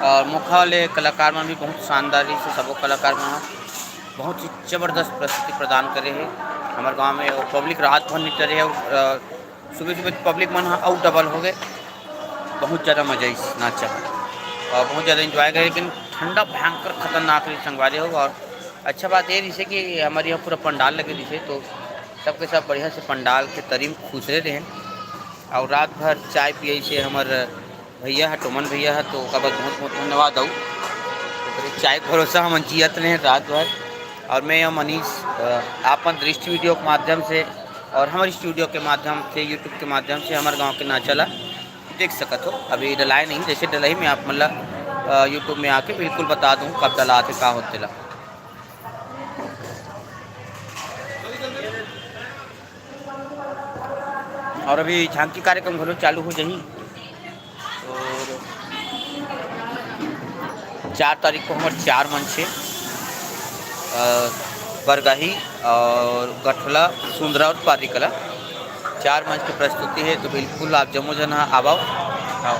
और मोखा वाले कलाकार मन भी बहुत शानदार रहिस हे, सबो कलाकार मन ह बहुत ही जबरदस्त प्रस्तुति प्रदान करे हे। हमर गांव में वो पब्लिक रात भर निकले रहे, अ, सुबह सुबह पब्लिक मन ह अउ डबल हो गए। बहुत ज़्यादा मजा आइस नाचा, और बहुत ज़्यादा एंजॉय करे, लेकिन ठंडा भयंकर खतरनाक रहिस संगवारी हो। और अच्छा बात ये रहिस हे कि हमर यहाँ पूरा पंडाल लगे रहिस हे, तो सबके सब बढ़िया से पंडाल के तरी म खुसरे रहे। और रात भर चाय पिए से हमर भैया ह, टोमन भैया ह, तो ओकर बर बहुत बहुत धन्यवाद। अउ ओकरे चाय के भरोसा हमन जियत रहे रात भर। और मैं अउ मनीष, अ, आपन दृष्टि वीडियो के माध्यम से और हमर स्टूडियो के माध्यम से, YouTube के माध्यम से हमर गांव के नाचा ला देख सकत हो। अभी डलाए नहीं, जैसे डलही मैं आप मन ला, अ, YouTube में आके बिल्कुल बता दूं कब डलात हे, का होथे ला। और अभी झांकी कार्यक्रम घलो चालू हो जाही। और चार तारीख को हमर चार मंच हे, अ, बरगाही और गठला, सुंदरा और पारीकला, चार मंच की प्रस्तुति है। तो बिल्कुल आप जम्मो झन ह आवव। हाँ,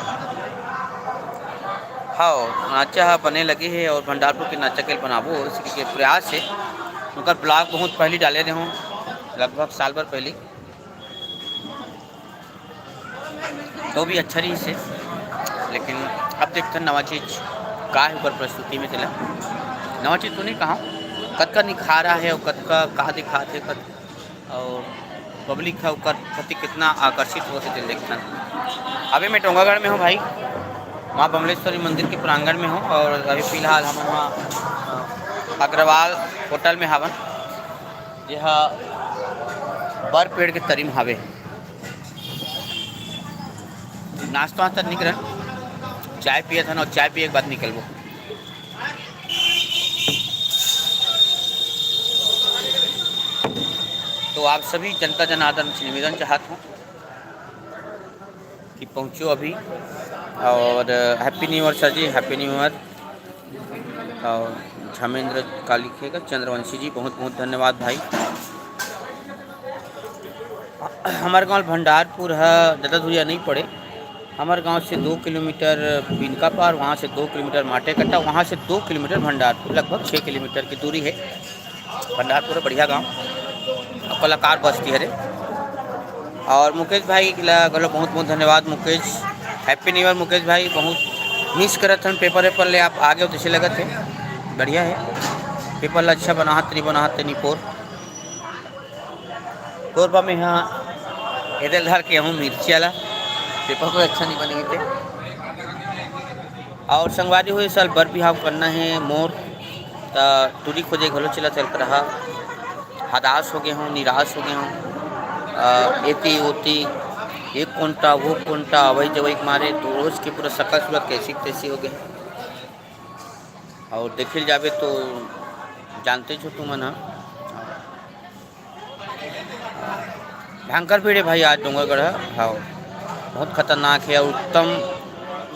हाँ, नाचा ह बने लगे हे और भंडारपुर के नाचा के बनाबो, इसी के प्रयास हे। ओकर vlog बहुत पहली डाले रहे हूँ, लगभग साल भर पहली, तो भी अच्छा रहिस हे, लेकिन अब देखथन नवा चीज का हे ओकर प्रस्तुति में तेला। नवा चीज तो नहीं कहा, कतका निखारा हे और कतका कहा दिखात हे, कत-, और पब्लिक ह ओकर प्रति कितना आकर्षित होत हे, तेला देखथन। अभी मैं डोंगरगढ़ में हूँ भाई, माँ बमलेश्वरी मंदिर के प्रांगण में हूँ और अभी फिलहाल हम वहाँ, अ, अग्रवाल होटल में हवन, जे ह बर पेड़ के तरी म हावे। नाश्ता वास्ता नइ करन, चाय पियत हन और चाय पिए के बाद निकलबो। तो आप सभी जनता जनार्दन से निवेदन चाहत हूँ कि पहुँचो अभी, और Happy New Year sir जी, Happy New Year। और धर्मेंद्र का लिखेगा, चंद्रवंशी जी, बहुत बहुत धन्यवाद भाई। हमारे गांव भंडारपुर है, ज़्यादा दूरिया नहीं पड़े। हमारे गांव से दो किलोमीटर बिनका पार, वहाँ से दो किलोमीटर माटे कट्टा, वहाँ से दो किलोमीटर भंडारपुर, लगभग छः किलोमीटर की दूरी है। भंडारपुर है, बढ़िया गांव, और कलाकार बस्ती हरे। और मुकेश भाई ला घलो बहुत बहुत धन्यवाद Mukesh, Happy New Year Mukesh भाई। बहुत मिस करत हन, पेपर वेपर ले आप आगे हो, तइसे लगत हे, बढ़िया हे। पेपर ला अच्छा बनाहत, नहीं बनाहत, नहीं पोर। कोरबा में हाँ, एदे ल धर के हूँ मिर्चिया ला, पेपर कोई अच्छा नहीं बने थे। और संगवारी हो, ए साल बर बिहाव करना हे मोर, त टूरी खोजे घलो चला चल रहा। हदास हो गए हूँ, निराश हो गए हूँ। अ, एती ओती, एक कोंटा, वो कोंटा, अवई जवई के मारे तो रोज के पूरा सकल सूरत कैसी तैसी हो गए। और देखे ल जाबे तो जानते छो तुमन ह, भयंकर भीड़ है भाई आज डोंगरगढ़ ह। हाँ, बहुत खतरनाक है। और उत्तम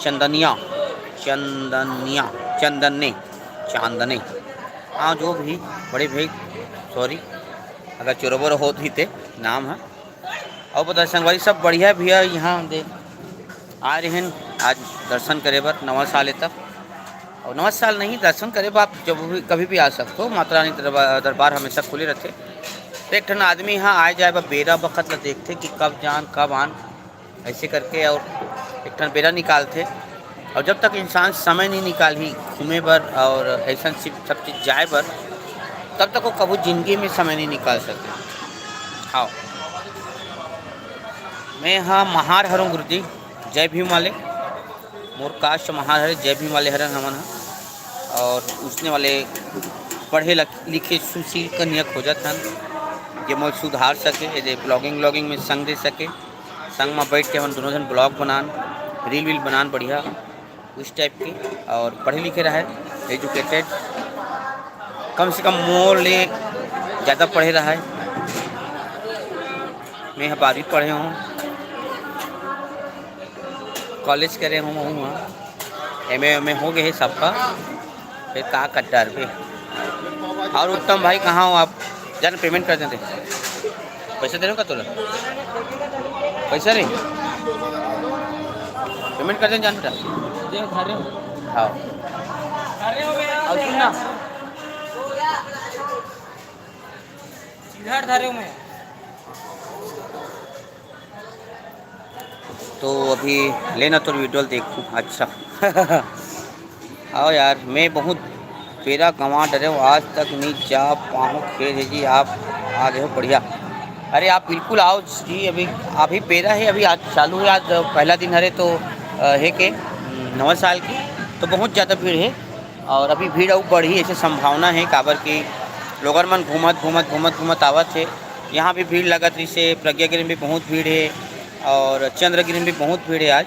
चंदनिया, चंदनिया, चंदन्ने, चांदने, हाँ, जो भी बड़े भाई, सॉरी अगर चोरबोर होत ही ते नाम है। और बता संगवारी, सब बढ़िया भैया, यहाँ दे आ रहे हैं आज दर्शन करे बर नवा साल ए तक। और नवा साल नहीं, दर्शन करे बर आप जब भी, कभी भी आ सकते हो। माता रानी दरबार, दरबार हमेशा खुले रहते। तो एक ठन आदमी यहाँ आए जाए बर बेरा बखत ला देखते कि कब जान कब आन, ऐसे करके और एक ठन बेरा निकालते। और जब तक इंसान समय नहीं निकालही घूमे बर और ऐसा सब चीज जाए बर, तब तक वो कभू जिंदगी में समय नहीं निकाल सकते। हाँ, मैं हाँ महार हरों गुरुजी, जय भीम वाले। मोर कास्ट महार हरे, जय भीम वाले हरन हमन ह। और उसने वाले पढ़े लख-, लिखे सुशील कन्या खोजत हन, जे मोर सुधार सके, जे ब्लॉगिंग व्लॉगिंग में संग दे सके। संग में बैठ के हमन दोनों जन ब्लॉग बनान, रील वील बनान बढ़िया उस टाइप के। और पढ़े लिखे रहे, एजुकेटेड, कम से कम मोर ले ज़्यादा पढ़े रहे। मैं ह बारहवीं पढ़े हूँ, कॉलेज करे हूँ, हूँ एम ए एम ए हो गए है सबका। फिर का कर डारबे? और उत्तम भाई कहाँ हो आप? जान पेमेंट कर देते। पैसा दे रहे हो का तोला? पैसा नहीं? पेमेंट कर देते जान बेटा। हाँ। और सुन ना। सीधा धरे मैं। तो अभी लेना तो वीडियो देखूँ। अच्छा। आओ यार, मैं बहुत बेरा गंवा डरे हूँ, आज तक नहीं जा पाऊँ। खेल है जी, आप आ गए हो, बढ़िया। अरे आप बिल्कुल आओ जी, अभी, अभी बेरा है, अभी आज चालू है, आज पहला दिन हरे तो, अ, है के, नवा साल की, तो बहुत ज़्यादा भीड़ है। और अभी भीड़ अउ बढ़ही, ऐसे संभावना है, काबर कि लोगन मन घूमत, घूमत, घूमत, घूमत आवत हे। यहाँ भी भीड़ लगत रहिसे, प्रज्ञागिरी में भी बहुत भीड़ है और चंद्रगिरी में भी बहुत भीड़ है आज,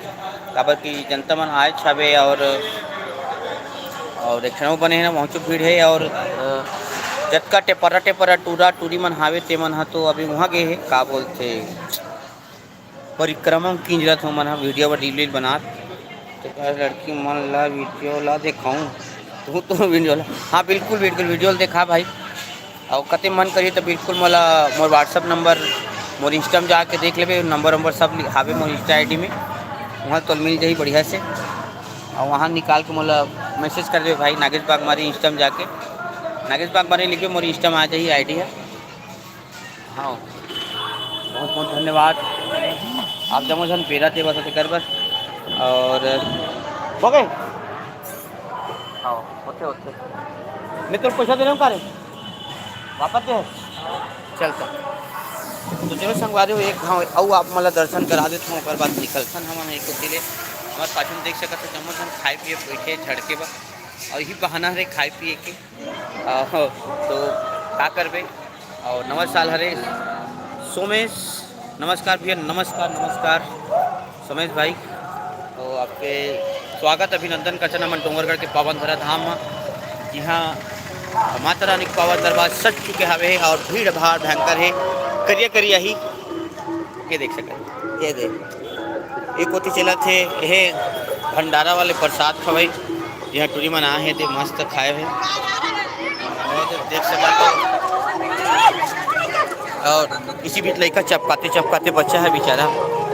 काबर कि जनता मन आए छावे और, और एक ठन बने है ना, वहाँ भीड़ है। और, अ, जतका टेपरा टेपरा टूरा टूरी मन हावे, ते मन ह तो अभी वहाँ गए है, का बोलते, परिक्रमा म किंजरत हो मन ह वीडियो बर रील वील बनात। तेकर लड़की मन ला वीडियो ला देखाऊं। तू तो वीडियो ला, हाँ, बिल्कुल, बिल्कुल, वीडियो ला देखा भाई। और कते मन करिए तो बिल्कुल मोला, मोर WhatsApp नंबर, मोर Insta में जाके देख लेबे, नंबर वंबर सब लि-, हावे मोर Insta ID में, वहाँ तो मिल जाही बढ़िया से। और वहाँ निकाल के मोला मैसेज कर देबे भाई, नागेश बागमारी Insta में जाके, नागेश बागमारी लिखबे, मोर Insta में आ जाही, ID है। हाँ, बहुत बहुत धन्यवाद। आप जम्मो झन बेरा देवत हो तेकर बर। और हो गए? हाँ, होते होते। मैं तोर पैसा दे रहा हूँ का रे? वापस दे। चल तो। तो चलो संगवारी हो, एक घाव अउ आप मन ला दर्शन करा देथन, ओकर बाद निकलथन हमन एक कोती ले। हमर पाछू में देख सकत हो, जम्मो झन खाए पिए बैठे झड़के बा, और यही बहाना हरे खाए पिए के। आहो, तो का करबे? और नवा साल हरे। सोमेश, नमस्कार भैया, नमस्कार, नमस्कार सोमेश भाई। तो आपके स्वागत, अभिनंदन करथन हमन डोंगरगढ़ के पावन धरा धाम म, जिहाँ माता रानी के पावन दरबार सज चुके हवे और भीड़ भाड़ भयंकर हे, करिया करिया ही। ये देख सकत, ये देख, एक कोती चलत हे, हे भंडारा वाले प्रसाद खवई, यहाँ टूरी मन आए हे, ते मस्त खाए हे। और देख सकत हो, और इसी बीच लइका चपकाते चपकाते बच्चा है बेचारा।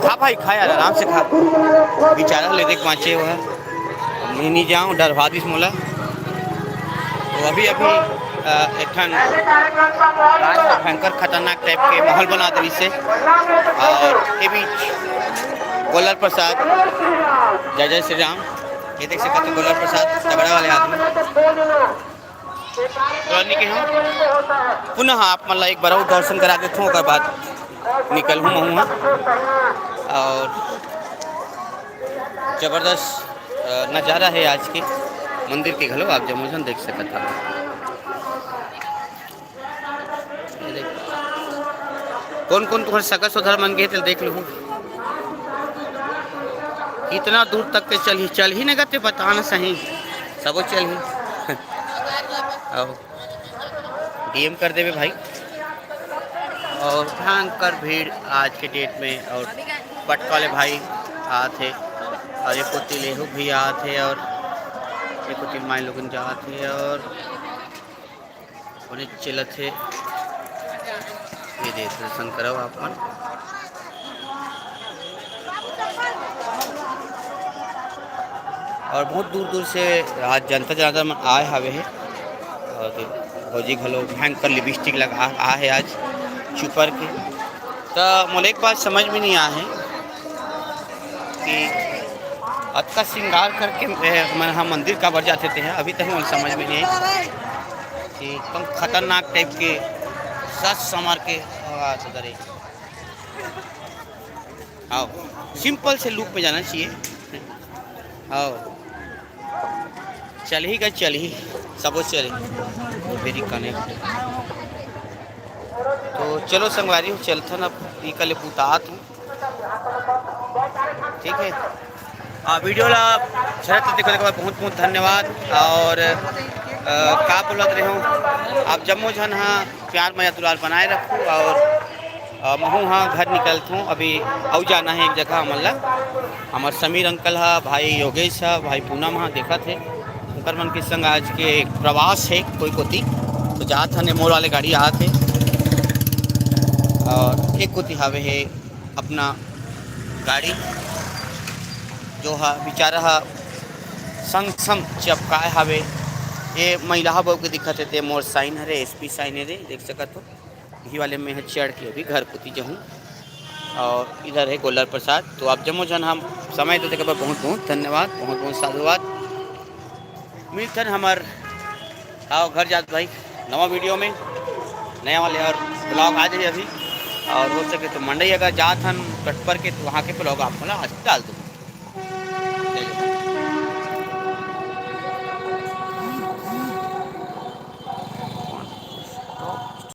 खा भाई, खा यार, आराम से खा। बेचारा ले देख बाँचे हुआ है, नहीं, नहीं जाऊँ, डरवा दिस मोला। तो अभी, अभी, अ, एक ठन भयंकर खतरनाक टाइप के माहौल बना देवी से। और ये बीच गोलर प्रसाद, जय जय श्री राम। ये देख सकते हो गोलर प्रसाद तगड़ा वाले आदमी। तो यानी कि हम पुनः आप मन ला एक बार और दर्शन करा देथों, ओकर बाद निकलहूँ महूँ ह। और जबरदस्त, अ, नज़ारा है आज के मंदिर के घलो, आप जम्मो झन देख सकत हव। ये देख, कौन कौन तुम्हारे सगा सोदर मन गे, तेल देख लूँ। कितना दूर तक के चलही, चलही न गते, बता न सही, सबो चलही। अब डीएम कर देवे भाई। और भयंकर भीड़ आज के डेट में, और पटका वाले भाई आत हे, और एक कोती लेहू भी आत हे, और एक कोती माई लोगन जात हे, और उन्हें चलत हे। ये दे दर्शन करव आप मन। और बहुत दूर दूर से आज जनता जनार्दन मन आए हवे हे। और भौजी घलो भयंकर लिपस्टिक लगा आए हे आज छुपर के। तो मोला एक बात समझ में नहीं आए हे कि अतका श्रृंगार करके, ए, मन ह मंदिर काबर जाथे, ते ह अभी तक मोला समझ में नहीं आए कि एकदम खतरनाक टाइप के सज संवर के, आ, सुधरे। आओ, सिंपल से लुक में जाना चाहिए। आओ, चलही का चलही, सबो चलही। Very connect। तो चलो संगवारी हो, चलथन अब, ई कले बुतात हूँ। ठीक है, आ, वीडियो ला झरत देखो, देखो, बहुत बहुत धन्यवाद। और, अ, का बोलत रहे हूँ, आप जम्मो झन हा प्यार मया दुलार बनाए रखू। और, अ, महू हा घर निकलत हूँ, अभी अउ जाना है एक जगह हमन ला। हमर समीर अंकल हा, भाई योगेश हा, भाई पूनम हा, देखत हे, उनकर मन के संग आज के प्रवास है कोई कोती, तो जात हन, मोर वाले गाड़ी आत हे। और एक कोती हावे है अपना गाड़ी, जो हा बेचारा हा संग संग चपकाए हावे। ये महिला हा बहू के दिखत हे, ते मोर साइन हरे, एसपी साइन हरे, देख सकत हो। यही वाले में चढ़ के अभी घर कोती जाहूँ। और इधर है गोलर प्रसाद। तो आप जम्मो झन हम समय देते के बहुत बहुत धन्यवाद, बहुत बहुत साधुवाद। मिलथन हमर, आओ घर जात भाई, नवा वीडियो में, नया वाले और ब्लॉग आ जाए अभी। और हो सके तो मंडई अगर जात हन कटपर के, तो वहाँ के ब्लॉग आप मोला आज डाल दूँ।